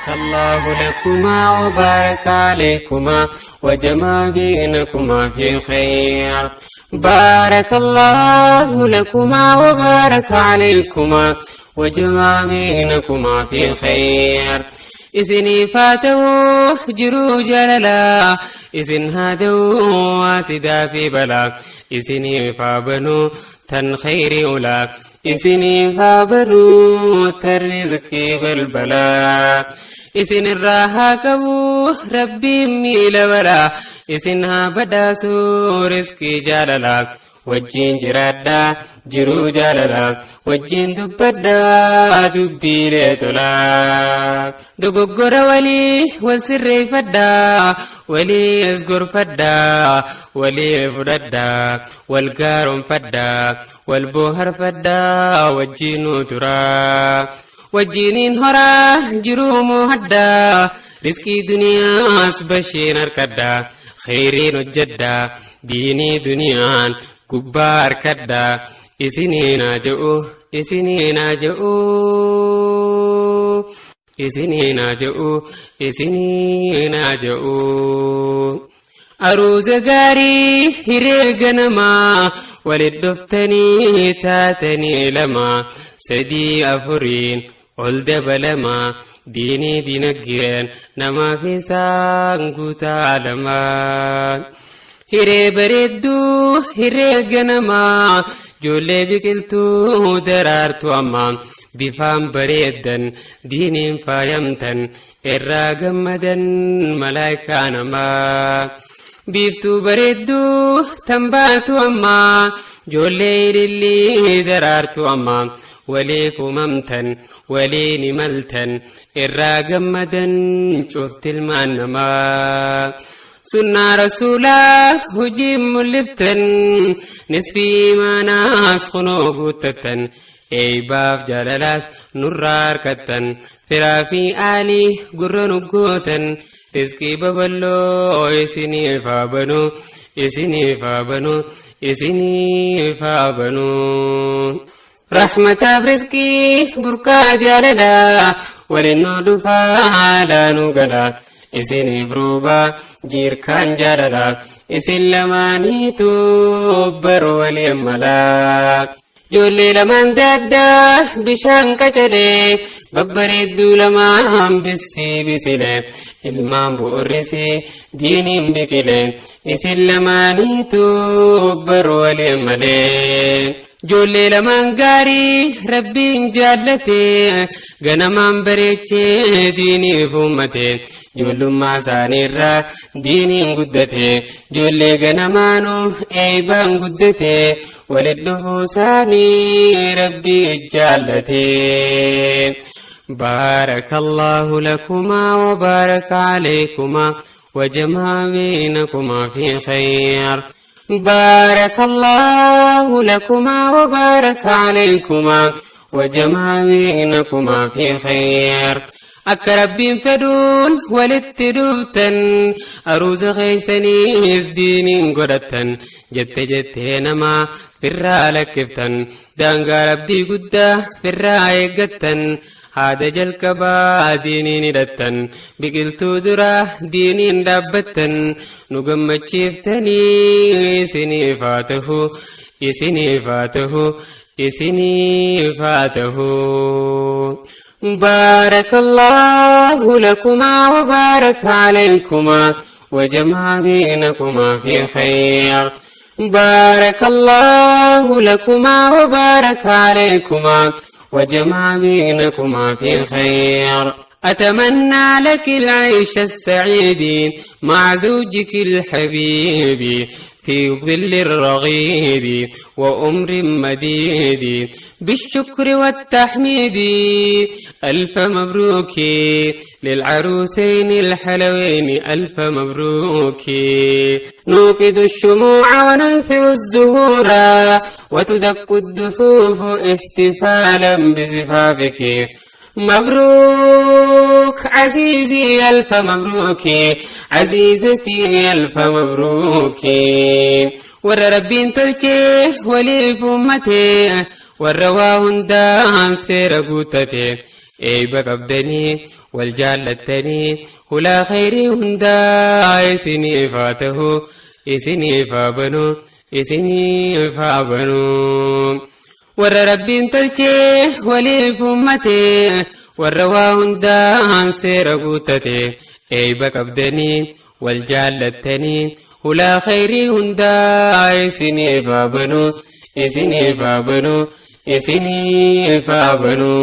بارك الله لكما وبارك عليكما وجمع بينكما في خير. بارك الله لكما وبارك عليكما وجمع بينكما في خير. إسني فاتوا جرو جللا إسن هادوا واسدا في بلا إسني فابنو تن خير أولا إسني فابنو ترزق بالبلا إسن الراها كبو ربي ميل بلا إسنها بداسو رزقي جللا وجين جرادا jiruu jaalala wajjin dubbadhaa dubbiilee tolaa. Dogoggora walii wal sirreeffadhaa waliis gorfadhaa walii fudhadhaa wal gaaroonfadhaa wal booharfadhaa wajjinuu turaa. Wajjiniin horaa jiruu moohadhaa riskii duniyaas basheen harkadhaa kheyriin hojjedhaa diinii duniyaan gubbaa harkadhaa. Isiniin haa je'u isiniin haa je'u isiniin haa je'u isiniin haa je'u. Aruuza gaarii hiree ganamaa walit dhuftanii taatanii lama sadii afuriin ol dabalamaa diinii dinagdeen namaaf isaan guutaa lamaa. Hiree bareedduu hiree ganamaa ijoollee biqiltuu daraartu ammaa bifaan bareeddan diiniin faayamtan irraa gammadan malaayikaa namaa. Biiftuu bareedduu tanbaatu ammaa ijoollee ilillii daraartu ammaa waliif uumamtan waliin imaltan irraa gammadan cuftilmaan namaa. Sunnaa rasuulaa hojiin mul'iftan nisfii imaanaas kunoo guuttattan eeybaaf jaalalaas nurraa harkattan firaa fi aalii gurra nu gootan riskii babal'oo isiniif haa banu isiniif haa banu isiniif haa banu. Rahmataaf riskii burqaa jaalalaa waliin nu dhufaa laanuu galaa. Isiniif roobaa jiirkaan jaalalaa isin lamaaniitu baroo waliin malaa. Ijoollee lamaan daaddaa bishaan qacalee babbareedduu lamaan bissii bisilee ilmaan bu'urrisii diiniin biqilee isin lamaaniitu baroo waliin malee. Ijoollee lamaan gaarii rabbiin jaallate ganamaan bareechee diiniif uummate ijoollummaa isaaniirraa diiniin guddate ijoollee ganamaanuu eeybaan guddate walit dhufuu isaanii rabbii jaallate. بارك الله لكما وبارك عليكما وجمع بينكما في خير. بارك الله لكما وبارك عليكما وجمع بينكما في خير. Akka rabbiin fedhuun walitti dhuftan aruuza keeysaniis diiniin godhattan jette jettee namaa firraa lakkiftan daangaa rabbii guddaa firraa eeggattan haada jalqabaa diiniin hidhattan biqiltuu duraa diiniin dhaabbattan nu gammachiiftanii isiniif haa ta'u isiniif haa ta'u isiniif haa ta'u. بارك الله لكما وبارك عليكما وجمع بينكما في خير. بارك الله لكما وبارك عليكما وجمع بينكما في خير. أتمنى لك العيش السعيد مع زوجك الحبيب في ظل الرغيد وأمر مديد بالشكر والتحميد. ألف مبروك للعروسين الحلوين ألف مبروك. نوقد الشموع وننثر الزهور وتدق الدفوف احتفالا بزفافك. مبروك عزيزي ألف مبروك عزيزتي ألف مبروك. ور ربين تلچه وليف أمتي ور واهندان سير قوتتي Eeyba qabdanii wal jaallattanii hulaa khayrii hundaa isiniif haa ta'u, isiniif haa banu, isiniif haa banu. Warra Rabbiin tolchee waliif uummatee, warra waa hundaan seera guuttate, eeyba qabdanii wal jaallattanii hulaa khayrii hundaa isiniif haa banu, isiniif haa banu, isiniif haa banu.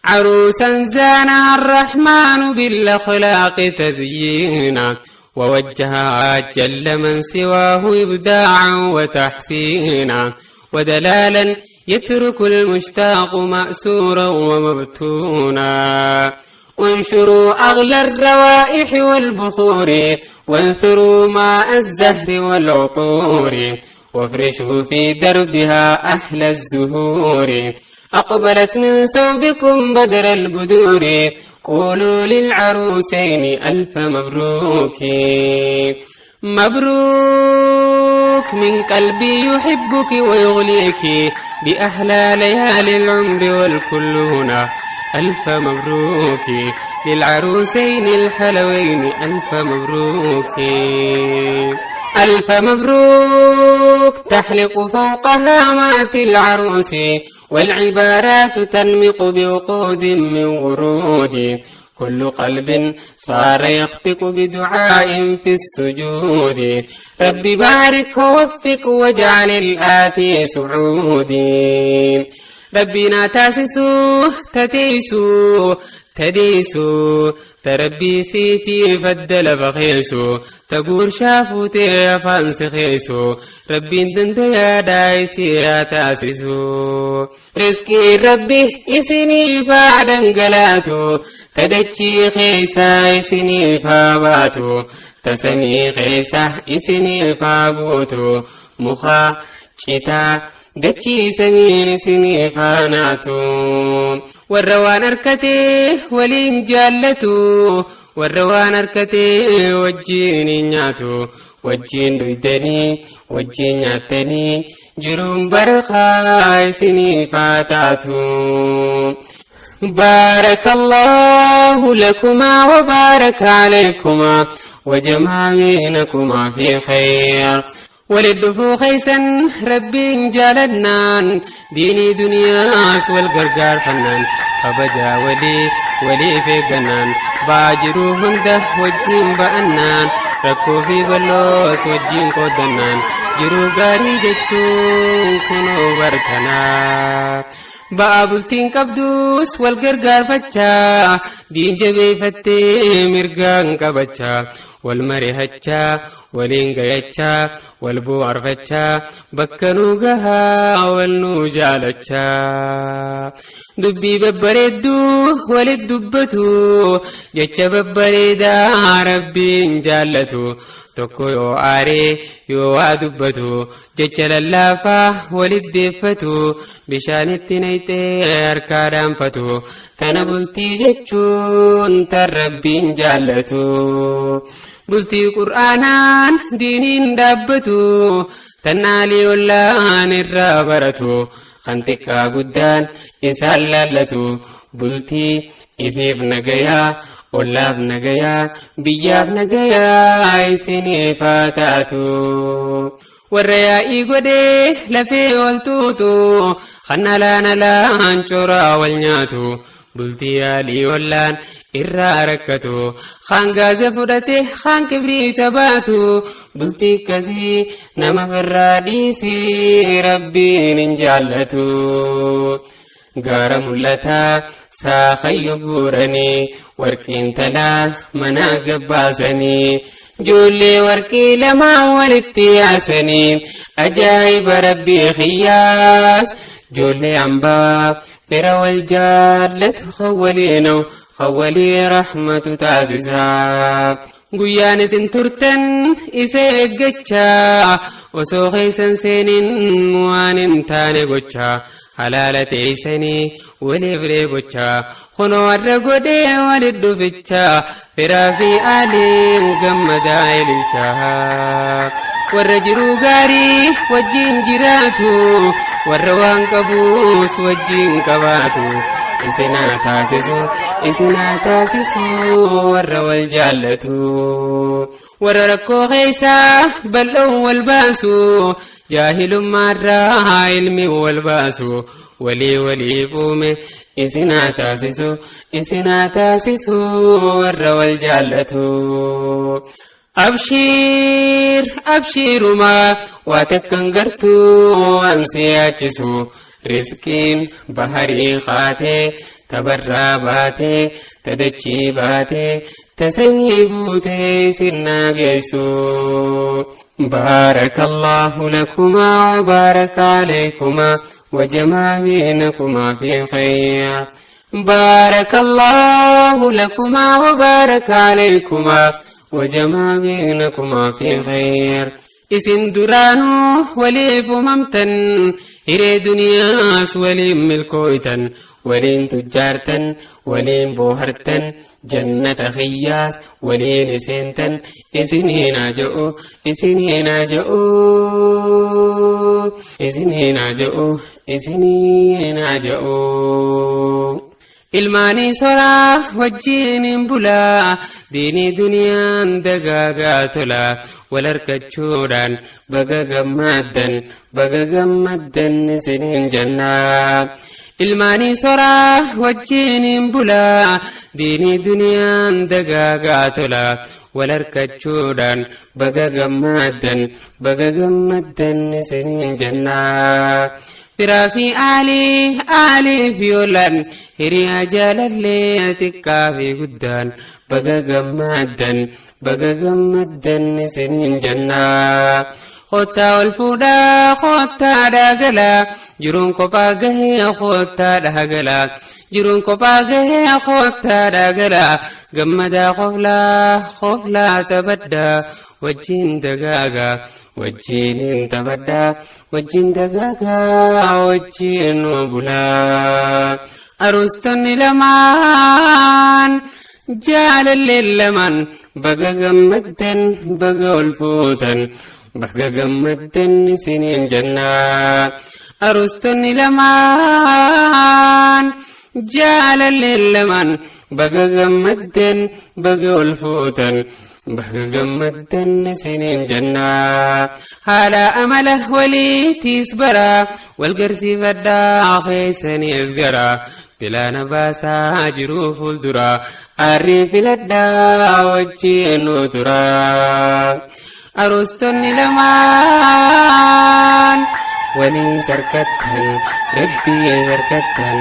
عروسا زانها الرحمن بالأخلاق تزيينا، ووجهها جل من سواه إبداعا وتحسينا ودلالا، يترك المشتاق مأسورا ومبتونا. وانشروا أغلى الروائح والبخور، وانثروا ماء الزهر والعطور، وافرشوا في دربها أحلى الزهور. أقبلت من ثوبكم بدر البدور، قولوا للعروسين ألف مبروك. مبروك من قلبي يحبك ويغليك بأحلى ليالي العمر والكل هنا. ألف مبروك للعروسين الحلوين، ألف مبروك. ألف مبروك تحلق فوق هامات العروس، والعبارات تنمق بوقود من ورود. كل قلب صار يخفق بدعاء في السجود، رب بارك ووفق واجعل الآتي سعودي. ربنا تاسسو تتيسو تديسو تربي سيتي فدل بخيسو تقول شافو تيفانس خيسو، ربي دنديا دايسي يا تاسسو. رزقي ربي إسني فعدن قلاتو، تدجي خيسا إسني فاباتو، تسمي خيسا إسني فابوتو، مخا شتا dachii samiin isiniif haanaatu. Warra waan harkatee waliin jaallatu, warra waan harkatee wajjiin hin nyaatu, wajjiin dhuydanii wajjiin nyaattanii jiruun barakaa isiniif haa taatu. بارك الله لكما وبارك عليكما وجمع بينكما في خير. ولدفو خيسا ربي جالدنان، ديني دنياس والقرقار فنان، خبجا ولي ولي في قنان، باجرو هنده وجين بأنان، ركو في بلوس وجين قدنان، جرو غاري جتون كنو بركنا. Ba'aa bultiin qabdus wal gargaarfachaa, diin jabeeffattee mirgaan qabachaa, wal marihachaa, waliin gayachaa, wal bu'arfachaa, bakka nuu gahaa wal nuu jaalachaa. Dubbii babbareedduu walit dubbatu, jecha babbareedaa Rabbiin jaallatu. Tokko yoo aaree yoo waa dubbatu, jecha lallaafaa walit deeffatu, bishaanitti nayxee harkaa dhaanfatu. Tana bultii jechuun tan Rabbiin jaallatu. Bultii Qur'aanaan diiniin dhaabbatu, tannaalii ollaan irraa baratu, kan xiqqaa guddaan isaan laallatu. Bultii ifiif nagayaa, ollaaf nagayaa, biyyaaf nagayaa isiniif haa taatu. Warra yaa'ii godhee lafee wal tuutu, kan alaan alaan coraa wal nyaatu, bultii yaalii ollaan irraa rakkatu, kaan gaaza fudhate kaan kibriita baatu, bultii akkasii nama firraa dhiisii Rabbiin hin jaallatu. Gaara mul'ataa saakayyo guuranii, warqiin talaa mana gabbaasanii, ijoollee warqii lamaan walitti yaasanii, ajaa'iba Rabbii xiyyaa. Ijoollee hambaa fira wal jaallatu khawwaliinoo khawwalii rahmatu taasisaa. Guyyaan isin turtan isa eeggachaa, osoo keessan seenin waan hin taane gochaa, halaala teeysanii waliif reebochaa, kunoo warra godhee walit dhufichaa, firaa fi aaliin gammadaa ililchaa. Warra jiruu gaarii wajjiin jiraatu, warra waan qabuus wajjiin qabaatu. Isinaa taasisu isinaa taasisu warra wal jaallatu. Warra rakkoo keessaa bal'oon wal baasu jaahilummaarraa ilmi wal baasu walii waliif uume isinaa taasisu isinaa taasisu warra wal jaallatu. Abshiir abshiirumaa waa takkan gartuu waan si yaachisu riskiin baharii kaatee tabarraa baatee tadachii baatee tasamii buutee isinaa geessu. بارك الله لكما وبارك عليكما وجمع بينكما في خير. بارك الله لكما وبارك عليكما وجمع بينكما في خير. إسن درانو وليف ممتن هري دنياس وليم ملكويتن ولين تجارتن ولين بوهرتن جنة خياس ولين سنتن إسنين جؤ إسنين جؤ إسنين جؤ إسنين جؤ. Ilmaanii soraa wajjiniin bulaa diinii duniyaan dagaagaa tola wal harkachuudhaan baga gammaddan baga gammaddan isiniin jannaa. Ilmaanii soraa wajjiniin bulaa diinii duniyaan dagaagaa tola wal harkachuudhaan baga gammaddan baga gammaddan isiniin jannaa. Firaa fi aalii aalii fi oolan hiriyaa jaalallee xiqqaa fi guddaan baga gammaddan baga gammaddan isiniin jannaa. Kottaa ol fuudhaa kottaa dhaagalaa jiruun kophaa gahee kottaa dhaagalaa jiruun kophaa gahee kottaa dhaagalaa gammadaa qoflaa qoflaa taphadhaa wajjin dagaagaa. Wajjiniin taphadhaa wajjin dagaagaa wajjin bulaa. Aruustonni lamaan jaalalleen lamaan baga gammaddan baga ol fuutan baga gammaddan isiniin jannaa. Aruustonni lamaan jaalalleen lamaan baga gammaddan baga ol fuutan. Baga gammaddan isiniin jannaa. Haala amala waliitiis bara wal garsiifadhaa keessaniis gara filaana baasaa jiruu fuuldura aarrii filadhaa wajjin nu tura. Aruustonni lamaan walii sarkattan rabbii sarkattan.